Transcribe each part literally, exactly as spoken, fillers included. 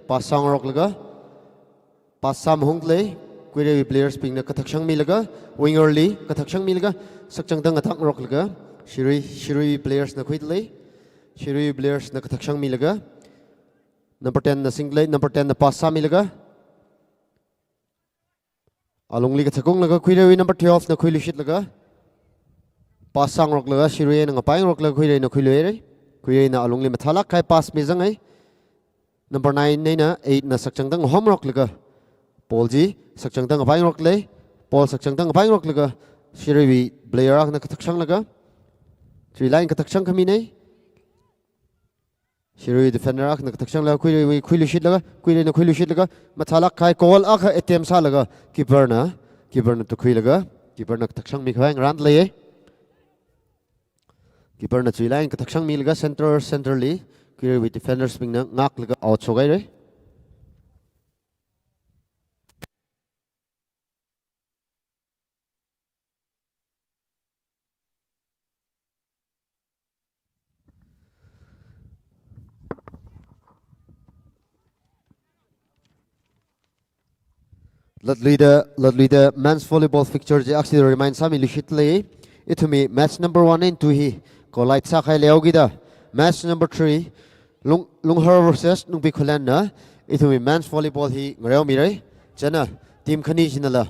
Pass sāngaroklaga, pass sāmahungda lei, Kuireiwui players bingna kathak shangmilaga, winger li kathak shangmilaga, sakchangda ngathak ngaroklaga, Shirui, Shirui players na khuida lei, Shirui players na kathak shangmilaga, number ten na singda lei, number ten na pass sāmilaga, alungli kathak unglaga, Kuireiwui number twelve na khuiluishitlaga, pass sāngaroklaga, Shirui eina ngapaingaroklaga, Kuirei na khuiluihaira. Kuirei na alungli mathālāk kahai pass mizanghai. Number nine eina eight na sakchangda ngahomngaroklaga, ball chi sakchangda ngapaingarok lei, ball sakchangda ngapaingaroklaga, Shiruiwui player akhana kathak shanglaga, three line kathak shangkhamina. Shirui defender akhana kathak shanglaga, Kuireiwui khuiluishitlaga, Kuirei na khuiluishitlaga, mathālāk kahai goal akha attempt sālaga, keeper na, keeper na tukhuilaga, keeper na kathak shangmikhavai ngarānda lei. Keeper na three line kathak shangmilaga center, center li, Kuireiwui defenders bingna ngaklaga out shokhaira. Latluida, latluida men's volleyball fixture chi aksi remind sāmiluishit lei. Ithumwui match number one and two hi collide sākahai leokida, match number three, Lung, Lunghar versus Nungpi Khullen na ithumwui men's volleyball hi ngareomirai. Chieina team khani chinala,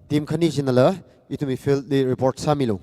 team khani chinala ithumwui field li report sāmilu.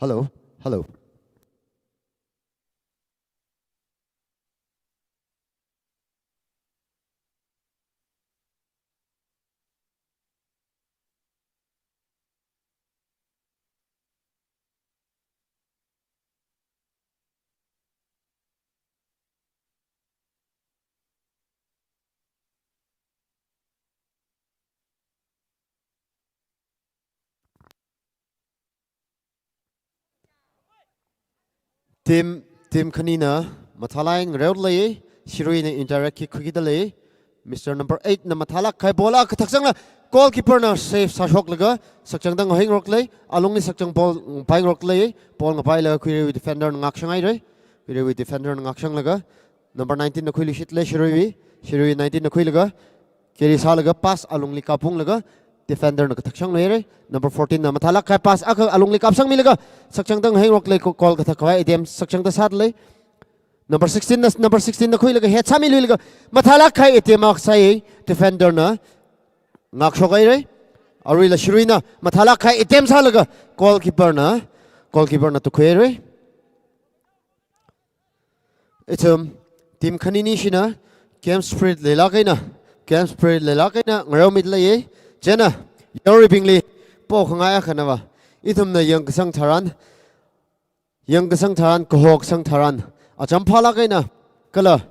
Hello, hello. Team, team khanina mathālāk eina ngareoda lei, Shiruina indirect kick khuikida lei, Mister number eight na mathālāk kahai ball akha kathak shangla, goalkeeper na save sāshoklaga, sakchangda ngahoingarok lei, alungli sakchang ball ngapaingarok lei, ball ngapailaga Kuireiwui defender na ngākshanghaira, Kuireiwui defender na ngākshanglaga, number nineteen na khuiluishit lei Shiruiwui, Shiruiwui nineteen na khuilaga, carry sālaga pass alungli kapunglaga, defender na kathak shangluihaira. Number fourteen na mathālāk kahai pass akha alungli kapshangmilaga, sakchangda ngahoingarok lei, goal kathak khavai attempt sakchangda sāda lei. Number sixteen na, number sixteen na khuilaga head sāmiluilaga, mathālāk kahai attempt akha sāi, defender na ngākshokhaira. Aruila Shiruina mathālāk kahai attempt sālaga, goalkeeper na, goalkeeper na tukhuihaira. Ithum team khanini shina game spirit leilāk eina, game spirit leilāk eina ngareomida lei. Chieina yaruibingli pokhangai akhanava, ithumna yangkasang tharan, yangkasang tharan, kahokasang tharan, acham phālāk eina kala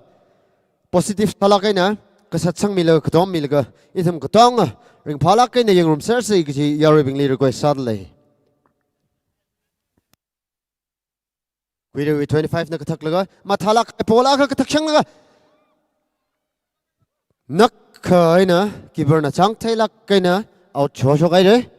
positive sālāk eina kasat sangmilaga, katommilaga, ithum katonga ringphālāk eina yangrumsersa kaji yaruibingli request sāda lei. Kuireiwui twenty-five na kathaklaga, mathālāk kahai ball akha kathak shanglaga, nakha eina keeper na chāngtheilāk eina out shokhaira.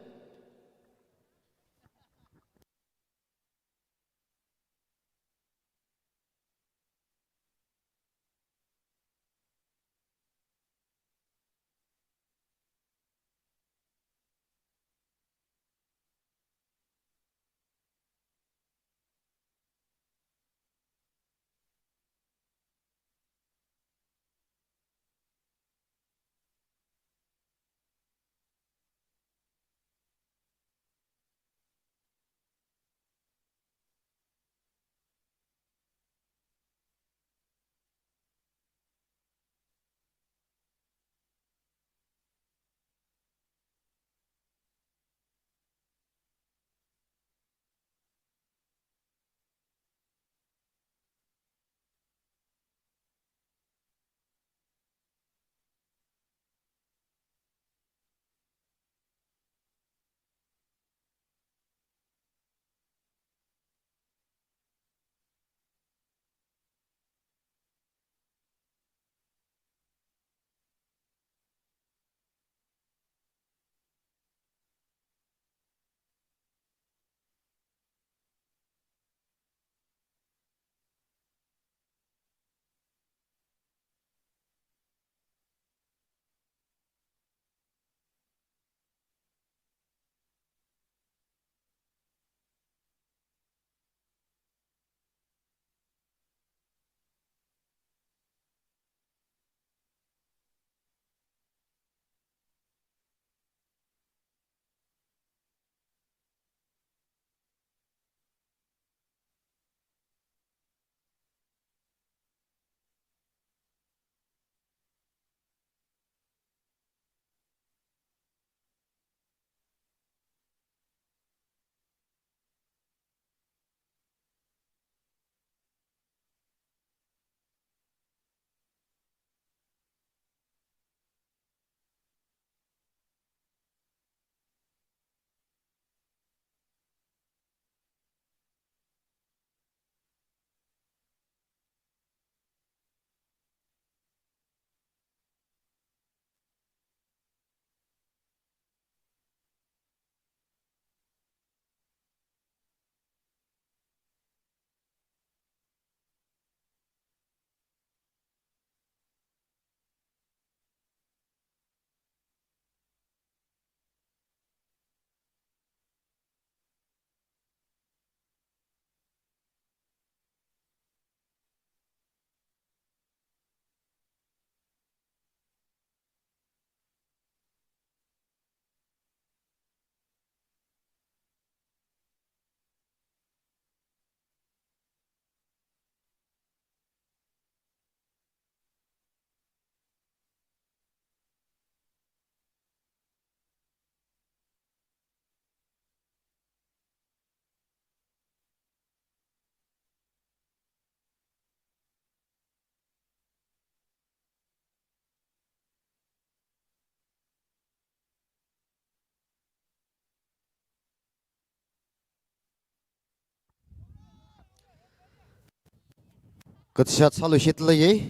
Katishat sāluishitlaye.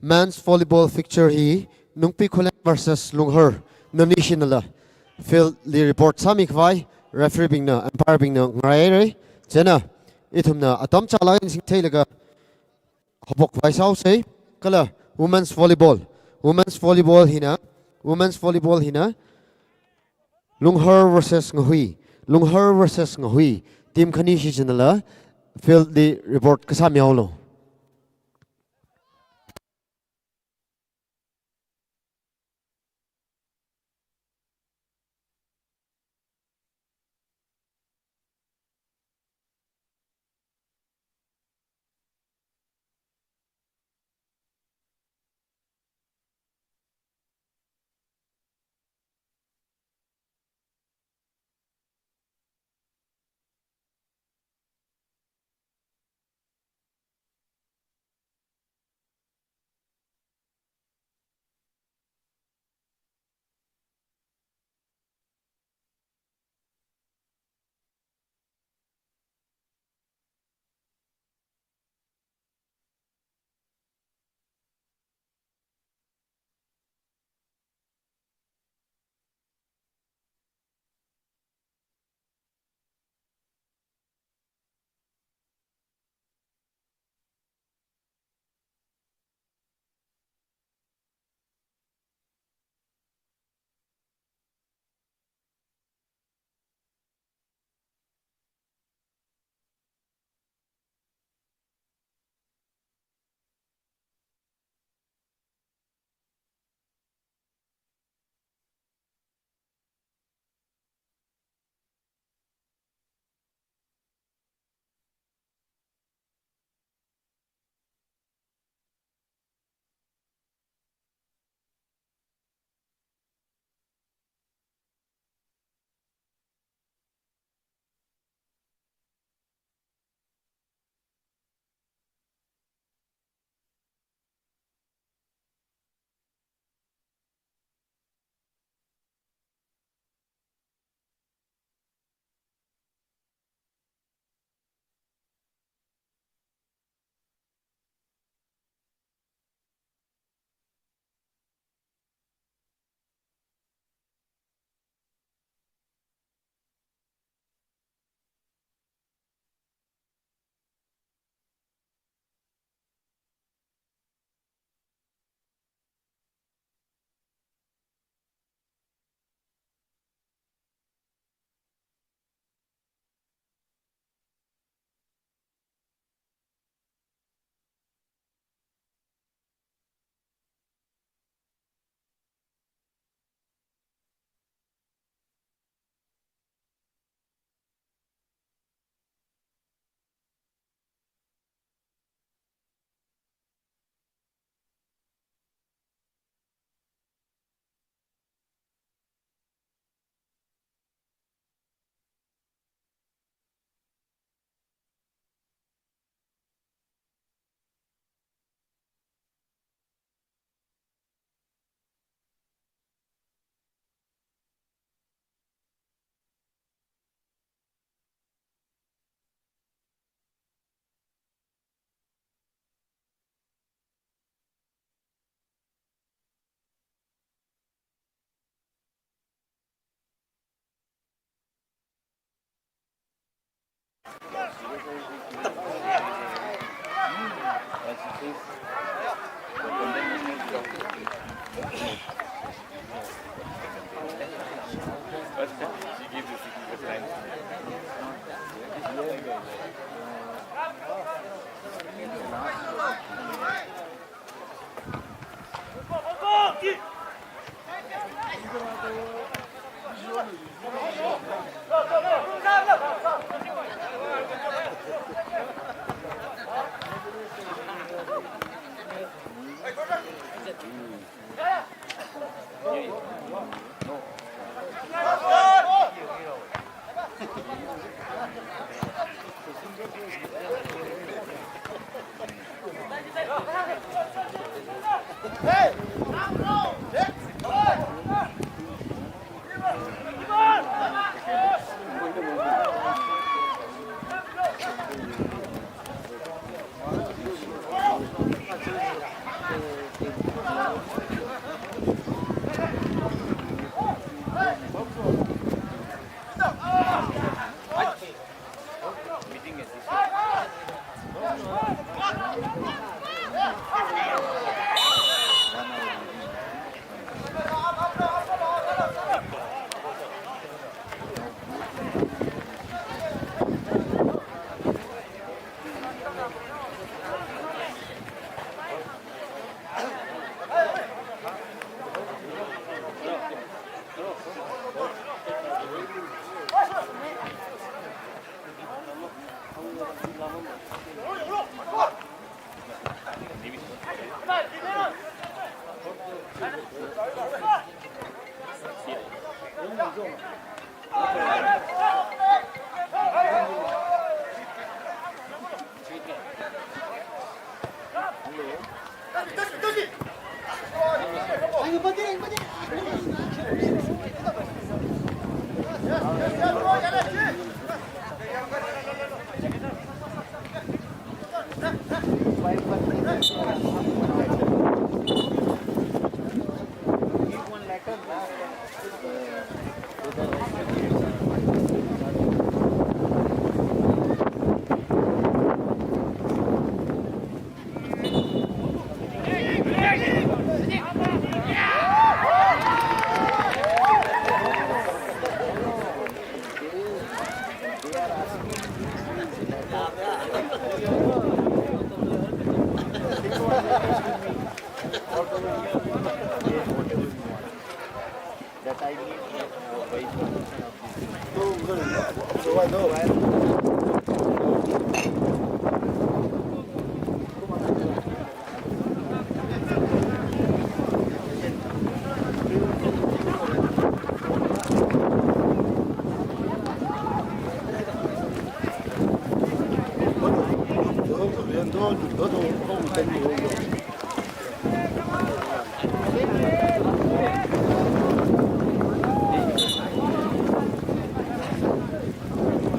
Men's volleyball fixture hi Nungpi Khullen versus Lunghar nani shinala field li report sāmi khavai referee bingna, umpire bingna ngarairai. Chieina ithumna atam chālāk eina singtheilaga haophok khavai sāusei. Kala women's volleyball, women's volleyball hina, women's volleyball hina Lunghar versus Ngahui, Lunghar versus Ngahui, team khani shichinala field li report kasā mihaolu.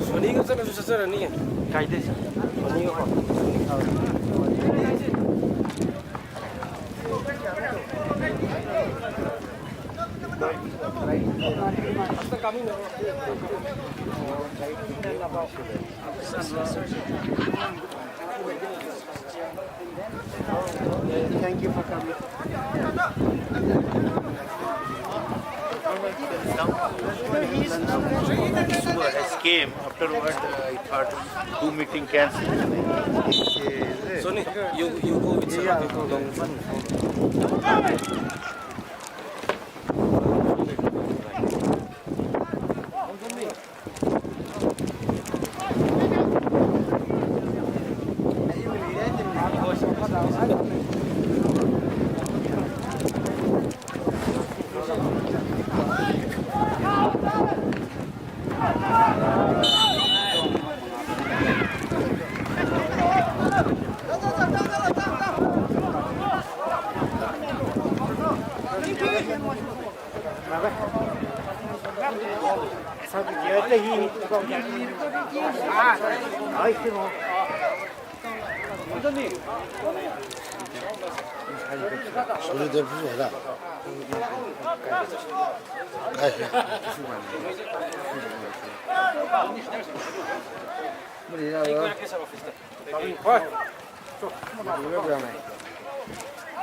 Sony ka tsana su sasara ni. Kaide sa. Sony ka. Thank you for coming. Has came afterward, uh, I thought two meeting cancelled. Sony, you, you go with Sony.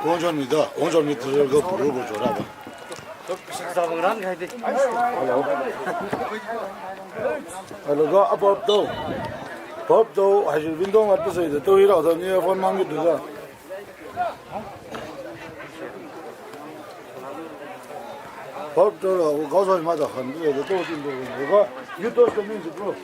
Kongjon mi da, kongjon mi tu ga puru puru chora ba. Hello. Hello, go up, up, down. Up, down, hai window ngat tu sai da, tu hira da ni phone mang ki tu da. Up, down, go so ma da khan tu da, tu tin tu. Go. You toss the music, bro.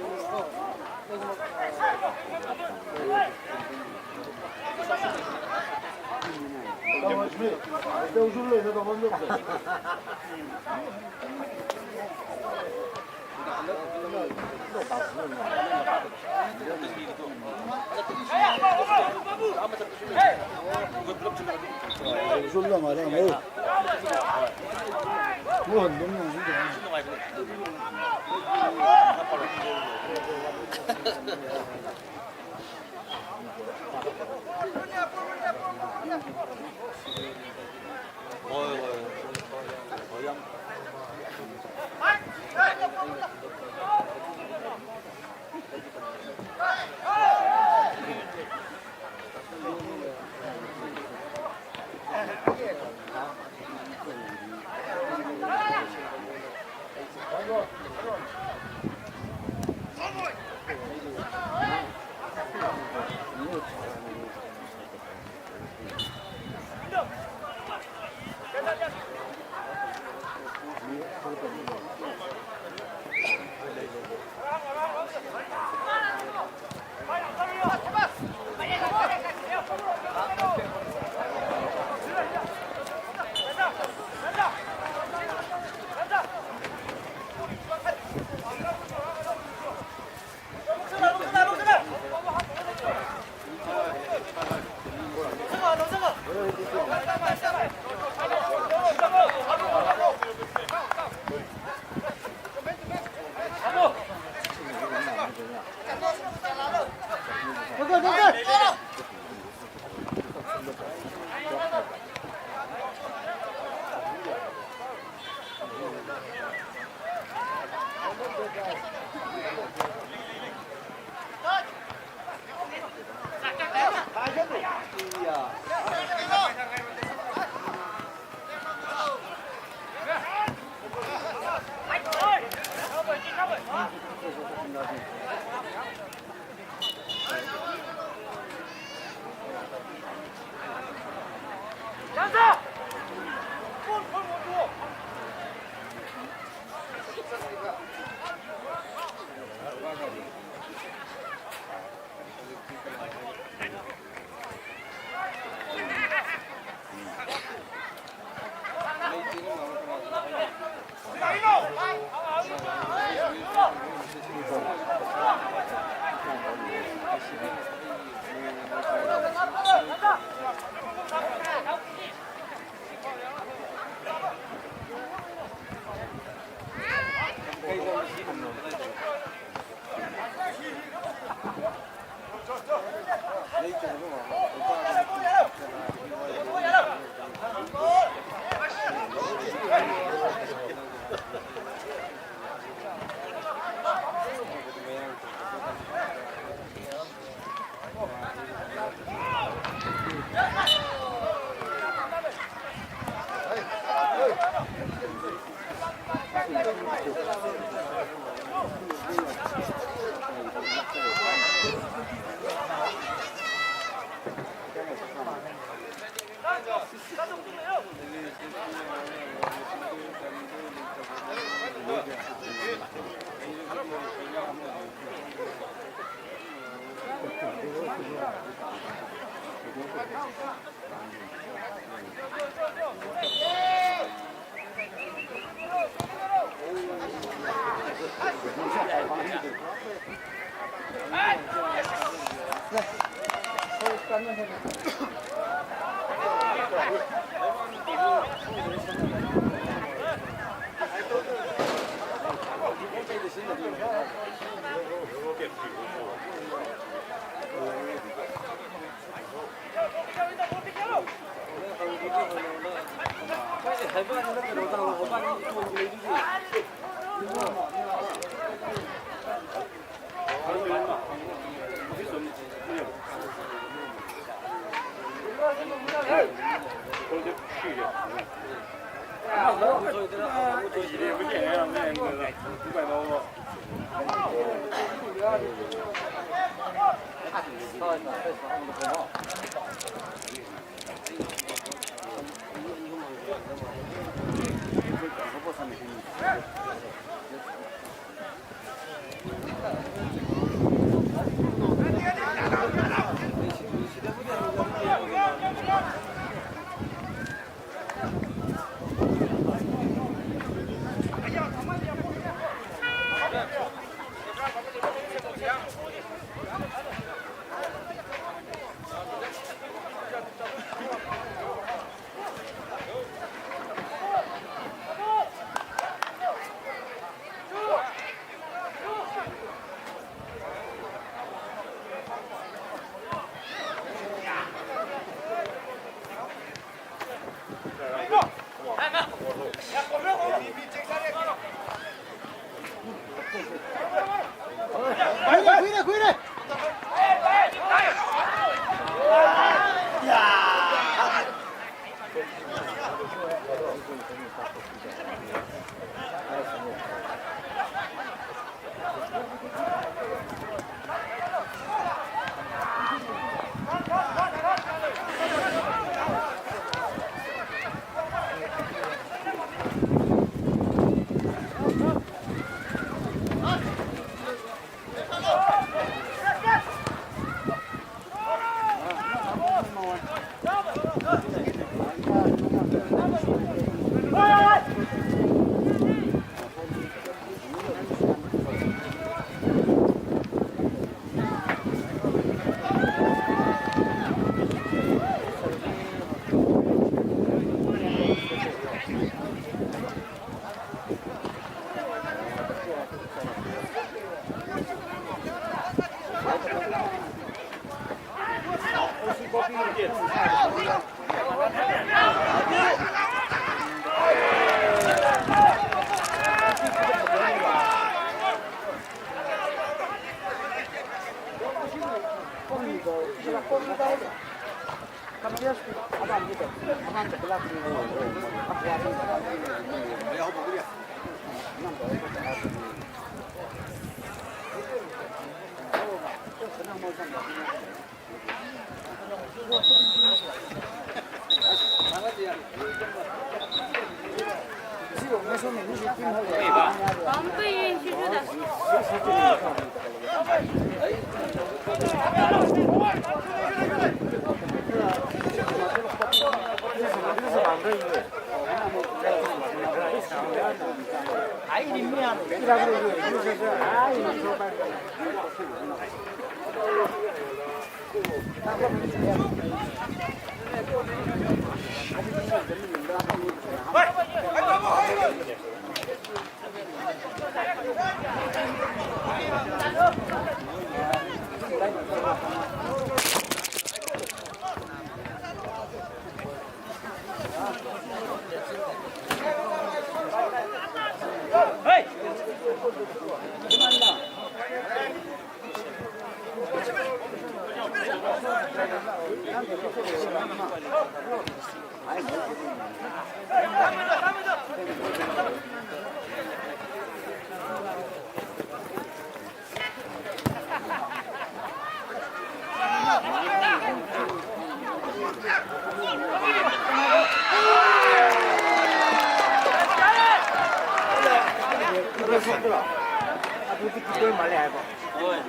ꯑꯗꯨꯗꯤ keeper ꯃꯥꯜꯂꯦ ꯍꯥꯏꯕ꯫ ꯍꯣꯏ꯫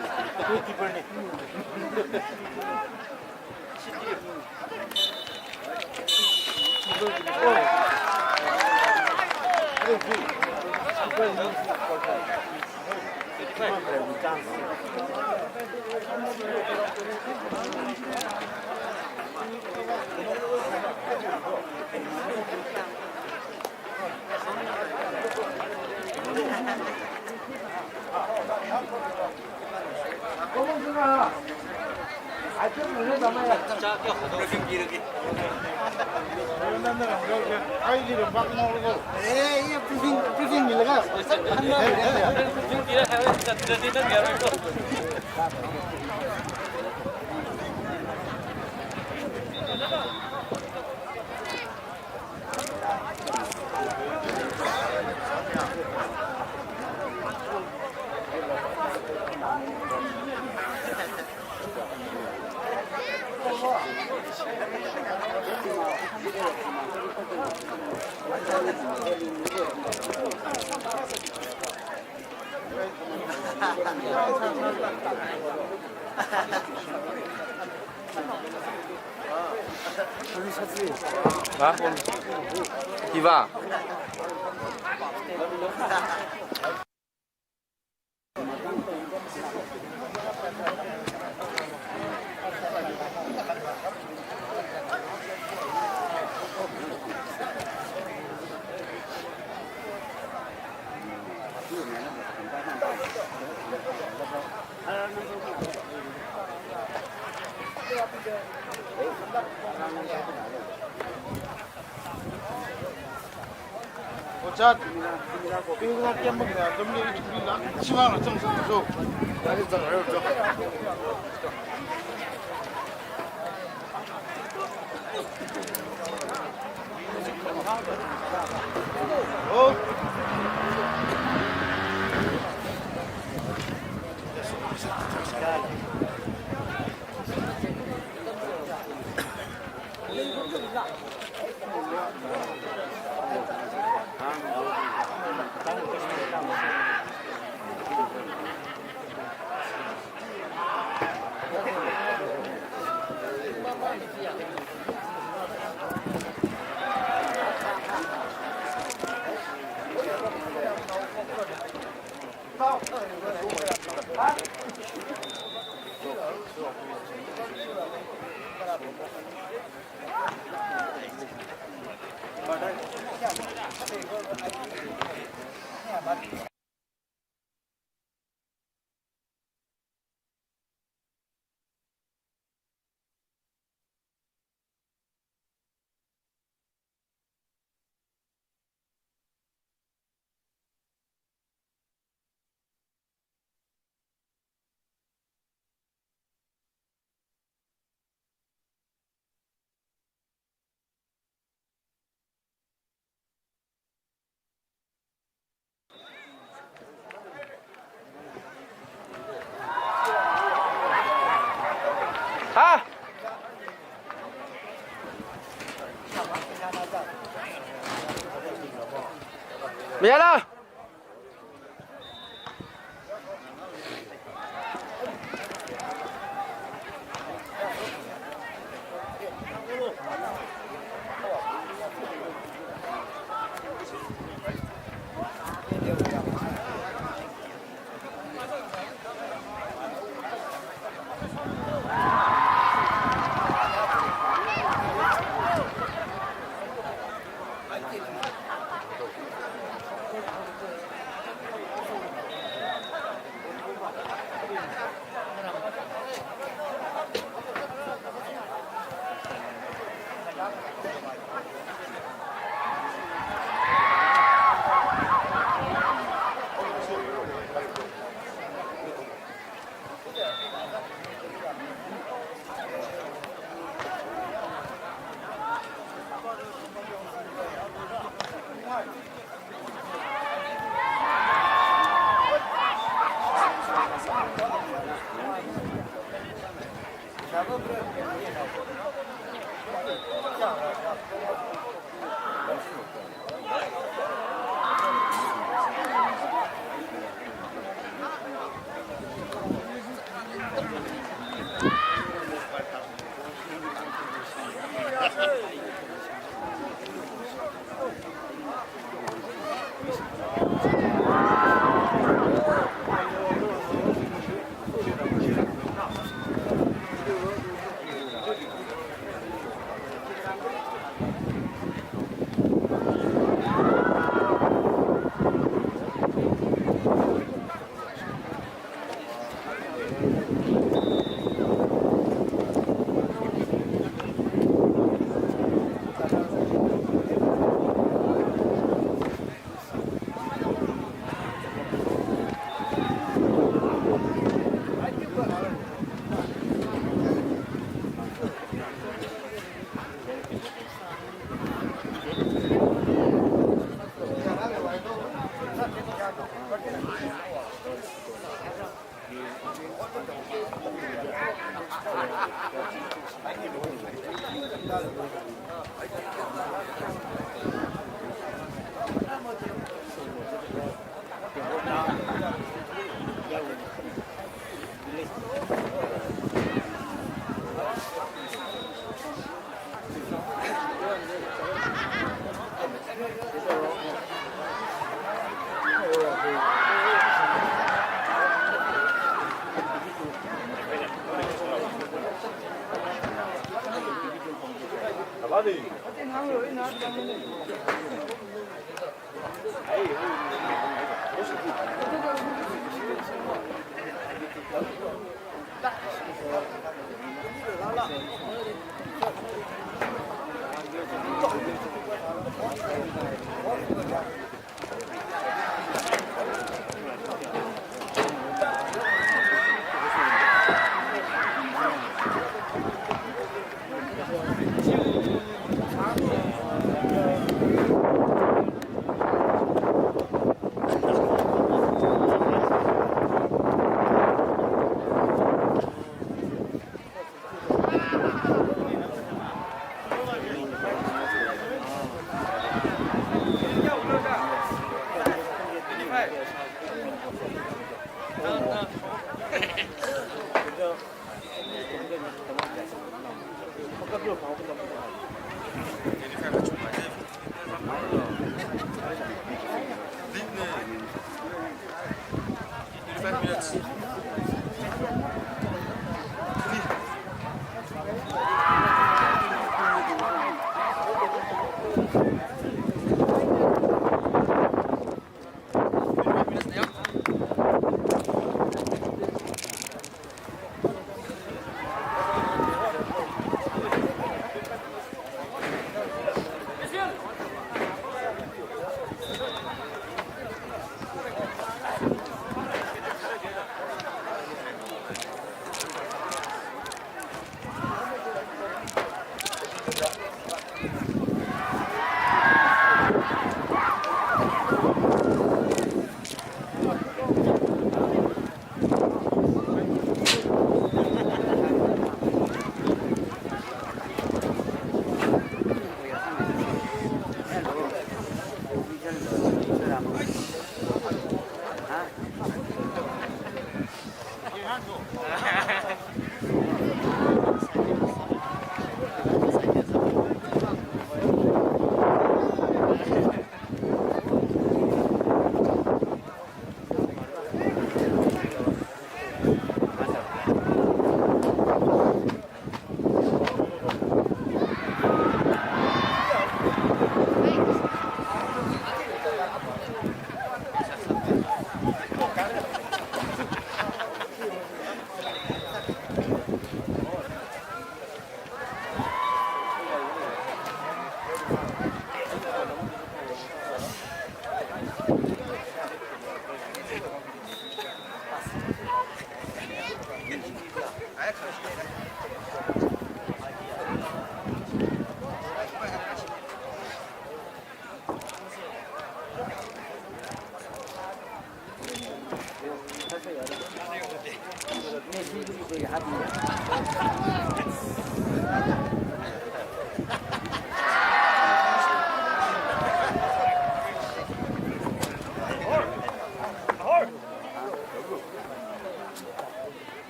ꯑꯗꯨ keeperꯅꯦ꯫ Ha? Hiva. Ojat, pingna tiam bang ya, dum ni chukli la, chiwang la chang chang so. Ha? Mayarla.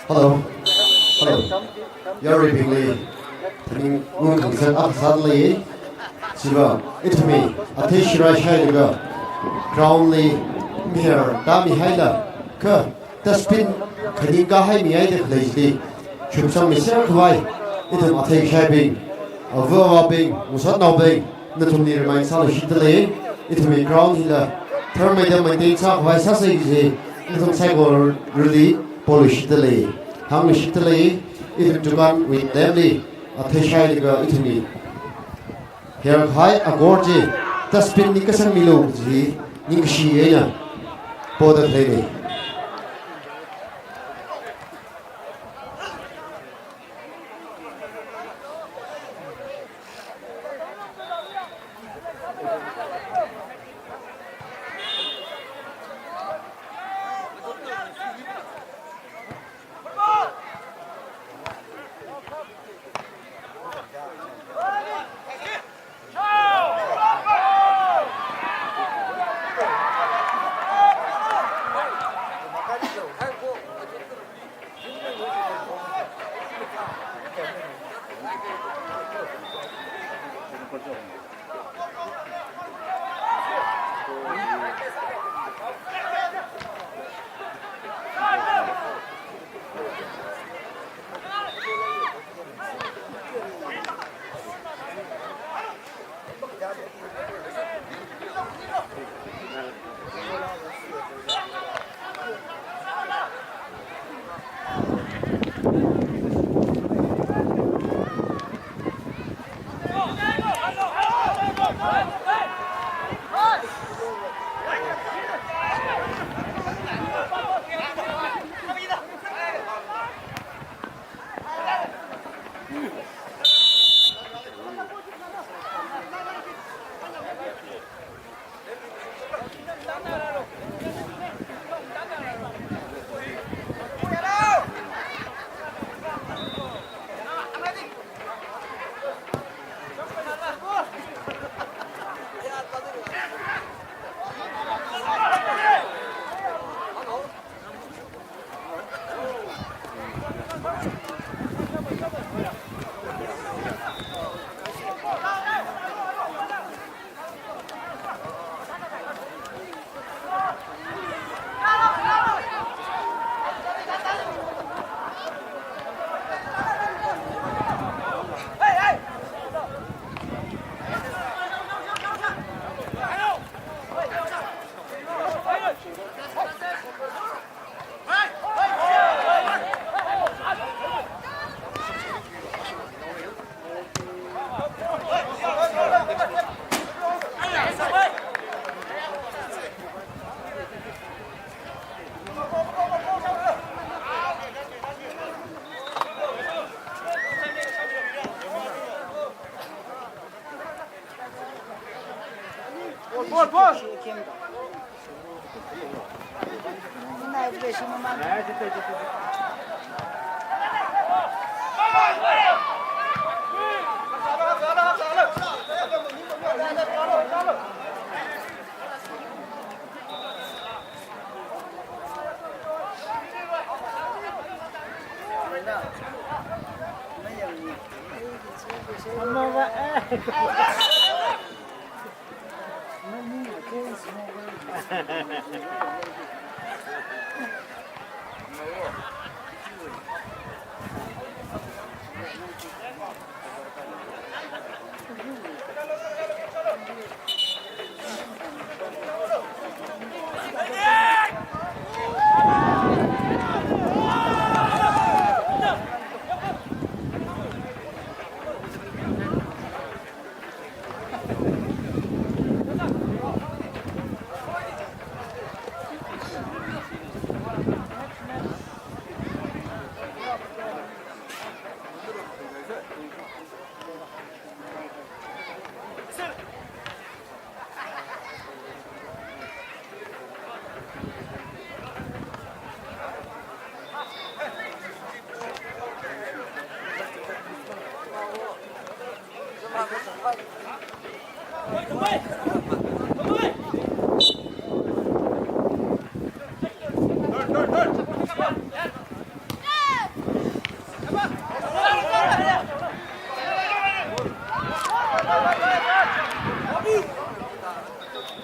Hello. Hello. Yaruibingli thaningung khangasak akha sāda lei. Chiva, ithumwui athei shirāshailaga ground li miher tāmihaila, kha dustbin khaning kahaimihaida khalei chili, chumsangmi serkhavai ithum athei kashaibing, ava avābing, ngasotnaobing, nathumli remind sāluishitda lei. Ithumwui ground hila tharmeida maintain sākhavai sāsa kaji nathum saikorali poluishitda lei. Hāngluishitda lei, ithum dukanwui lemli athei shailaga ithumwui herkahai agor chi dustbin li kasangmilu kaji ningkashi eina poda khaleina.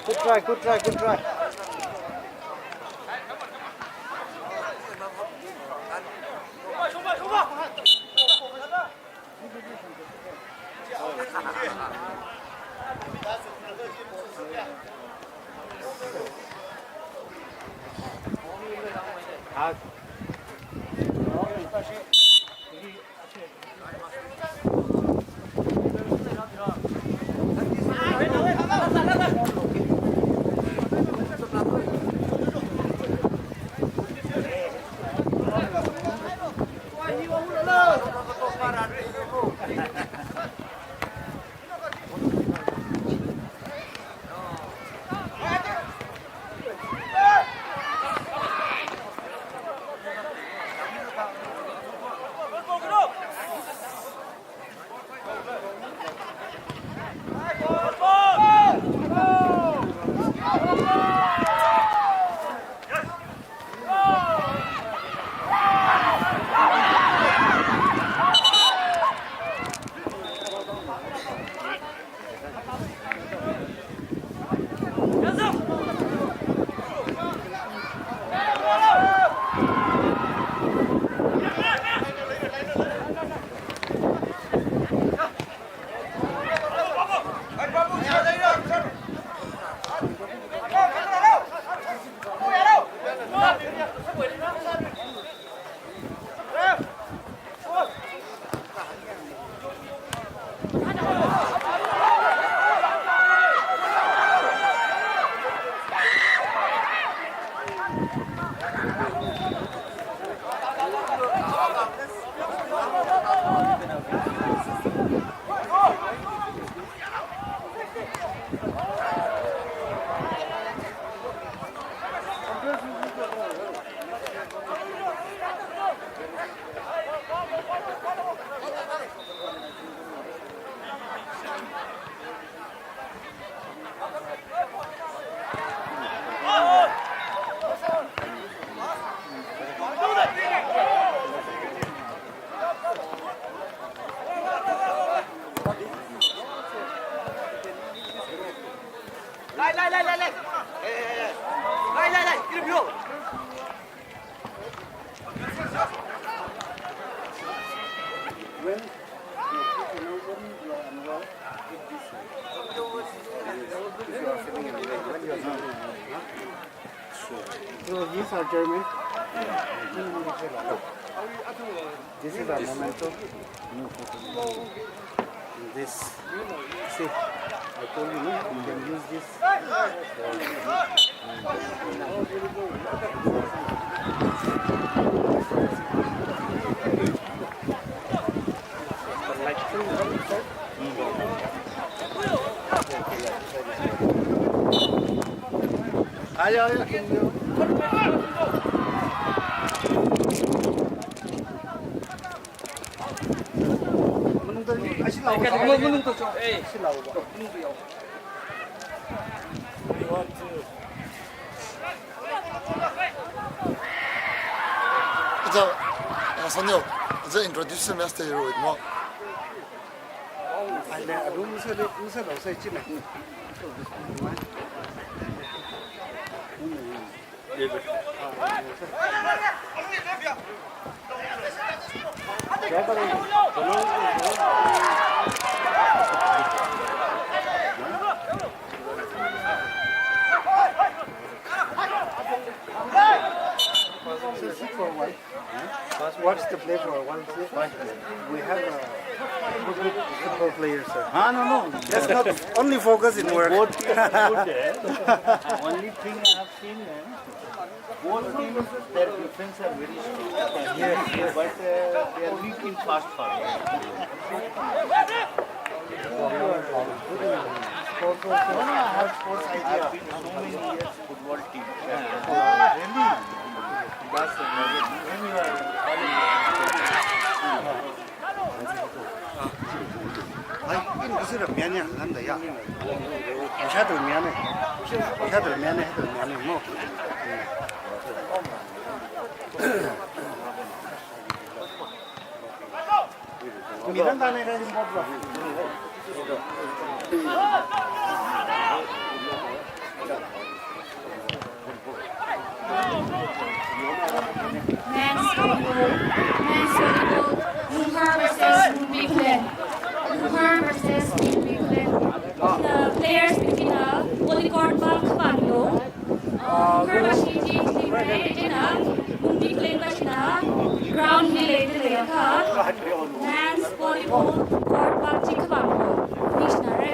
Good try, good try, good try. Lai, lai, lai, lai, lai. Eh, eh, eh. Lai, lai, lai. Kiri biyo. When you put an album, you are unwell, get this one. If you are feeling unwell, when you are feeling unwell, huh? So these are German. This is a memento. This, see, I told you, no? You can use this. Like, Aja, ah, Sanyo, aja introduce sāmi aste hero it mo. Ai le, arum sāle, sāle, sāle, china. Watch the play for a while. We have a good, good football players, sir. Ah, no, no. Let's not only focus in work. Both teams are good, eh? Only thing I have seen, eh? Both teams, their defense are very strong. Yes, yes. But, uh, they are weak in fast forward. Sports also, I have sports idea. I've been so many years football team. Really? That's amazing. When you are Ai, in kasi ra mian ya, nan da ya. Masha tu mian ne. Masha tu mian ne, tu mian ne mo. Mi nan da ne ka import ba. Men's volleyball, men's volleyball, Lunghar versus Mungbi Clan. Lunghar versus Mungbi Clan. The players between the volley court pa khapanlo. Uh, Lunghar pa shi chi chi re, china Mungbi Clan pa shina ground hi leida leiakha. Men's volleyball court pa chi khapanlo. Nishna re.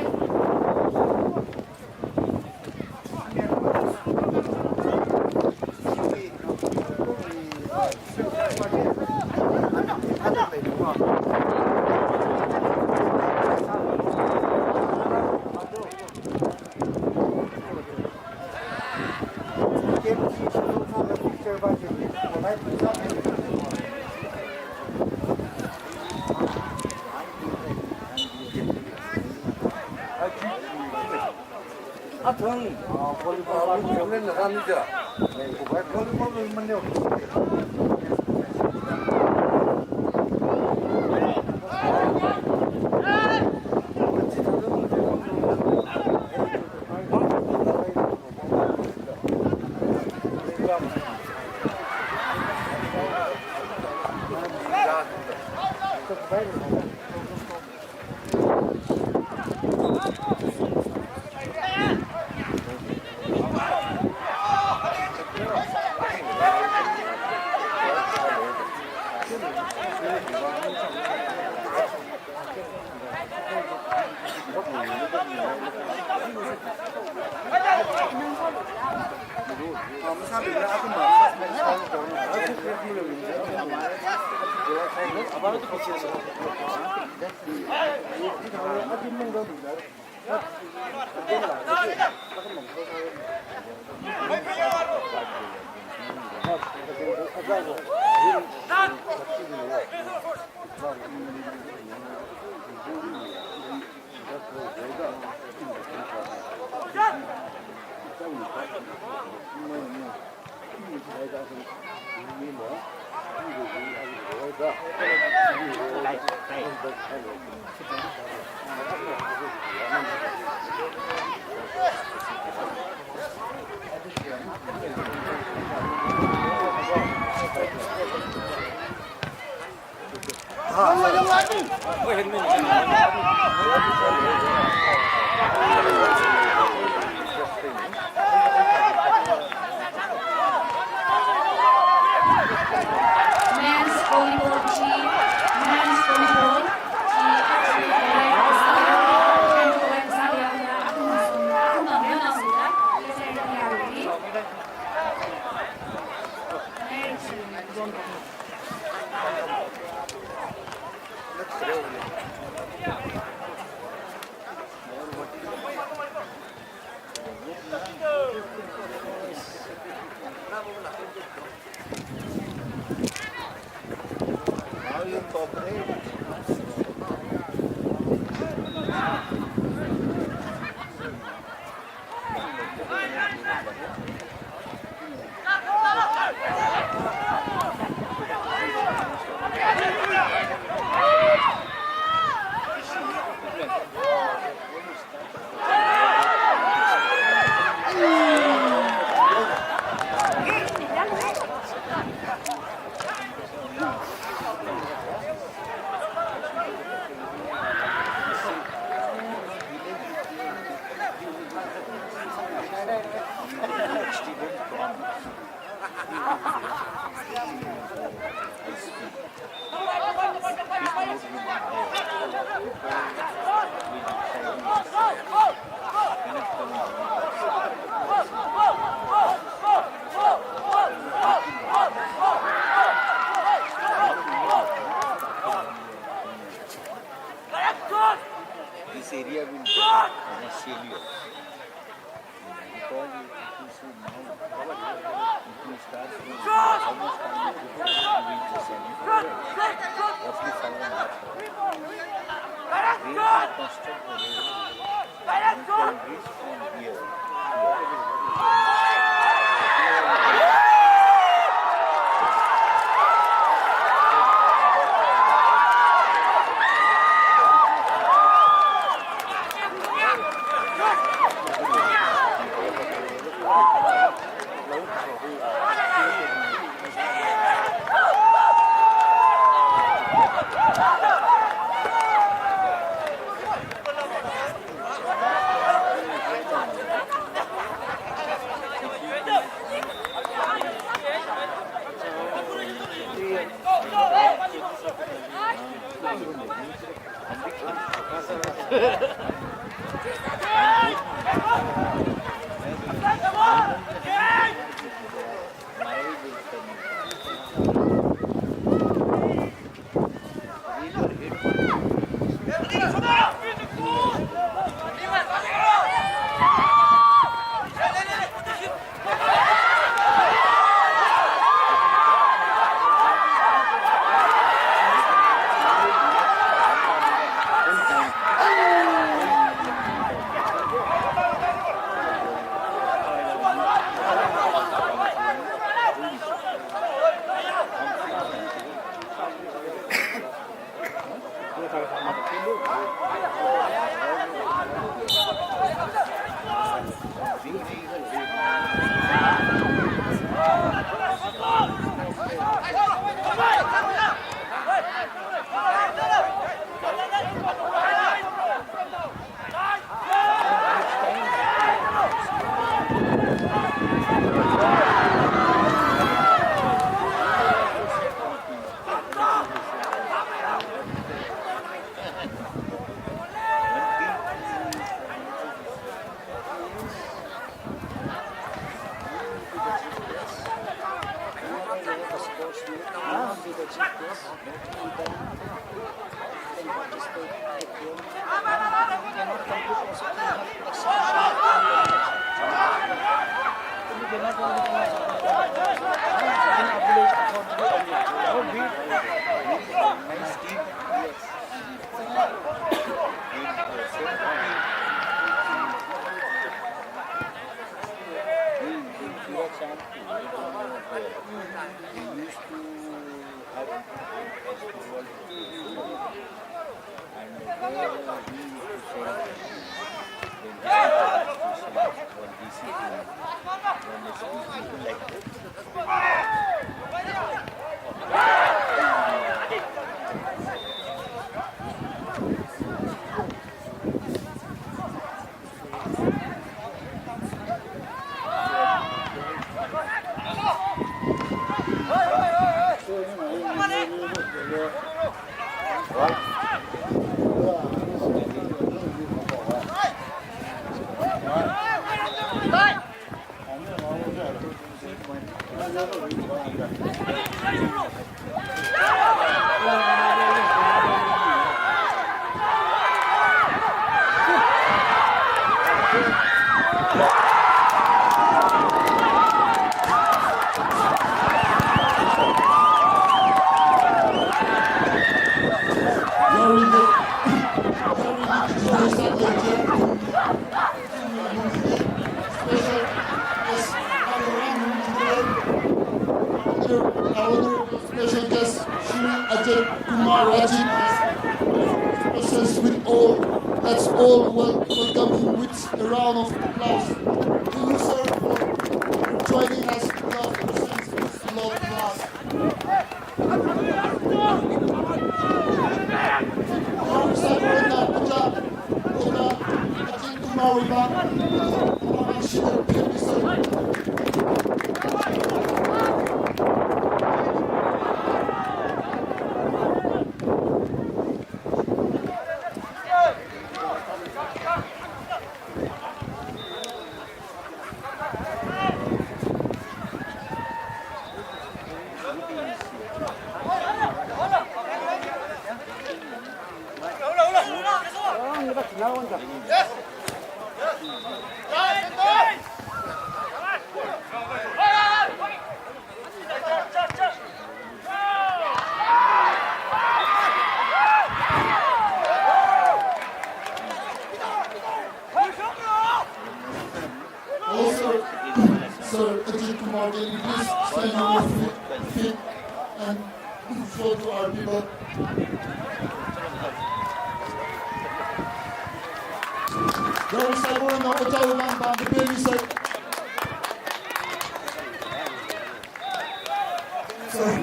Athang, ah, volleyball, ah, volleyball, volleyball, volleyball. Men's volleyball team, men's volleyball team, This area will be commercially also. Because it is now, it will start to, how much time it will take to reach the center? Roughly five and a half hours. When we construct the road, we can reach from here to Kumar Rajiv as presence with all. Let's all wel-, welcome him with a round of applause. Thank you, sir, for joining us. We love presence with a lot of applause. Also, sir, Ajit Kumar, can you please stand on your feet, feet and show to our people? Very sorry, no, Ocha Umang Bang, the baby, sir. Sorry.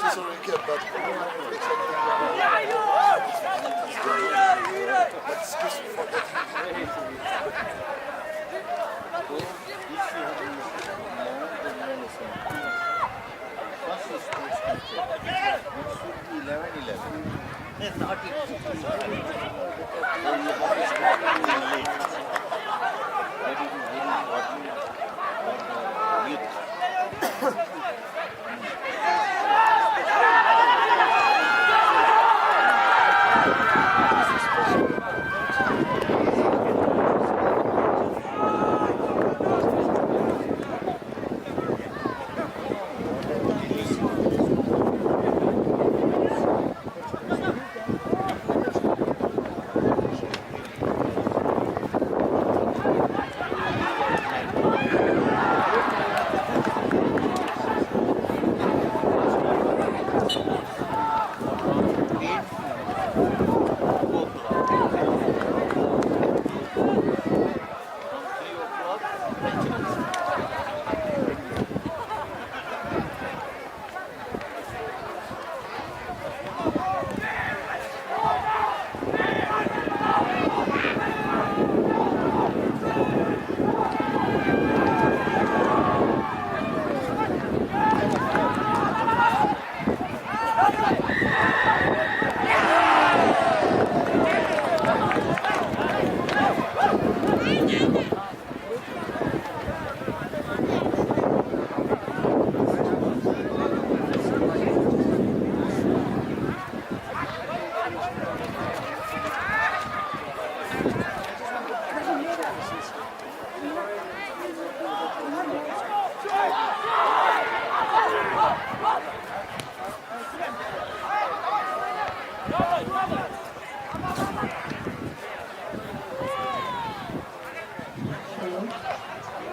So sorry, kid, but excuse me for that. First is sports culture. It should be eleven eleven. Yes, not it. Very important for the youth.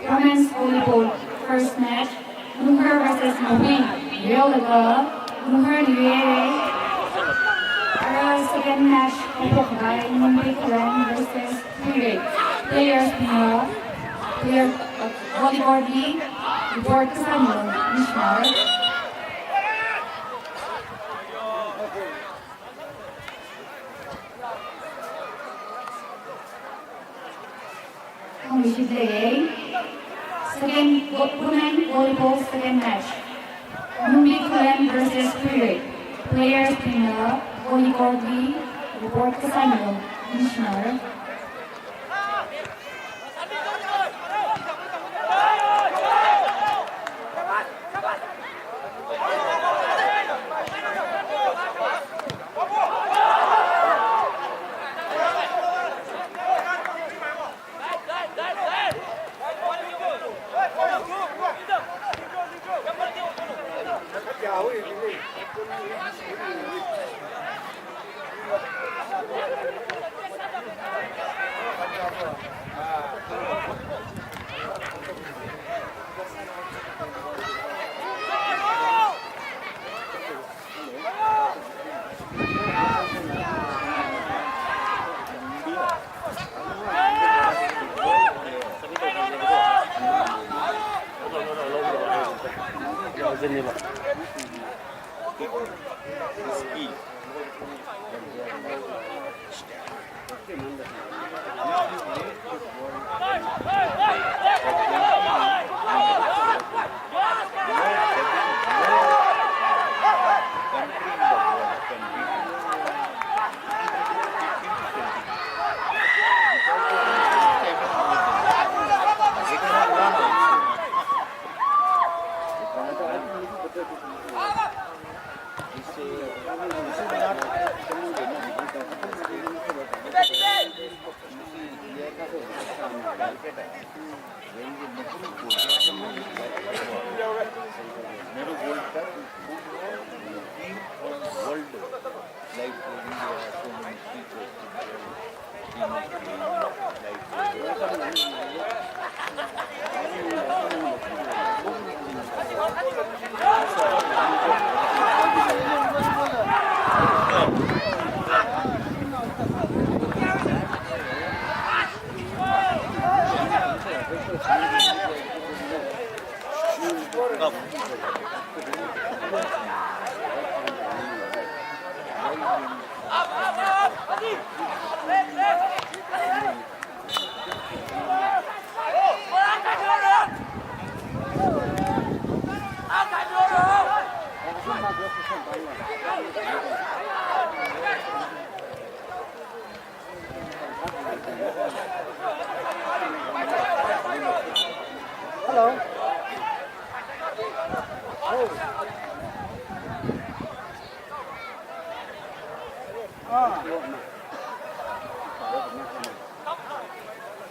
Women's volleyball, first match, Lunghar versus Mawui, Real Love, Lunghar Nuyere. Ara second match, Hopok Bai, Mumbai Karen versus Pure. Players bing, player, uh, volleyball bing, report kasā Mishmar. Hong Mishit Lei. Second, wo-, women volleyball second match. Mumbai Karen versus Pure. Players bing, volleyball bing, report kasā Mishmar. World, like India, so many people, like Hello. Oh. Ah.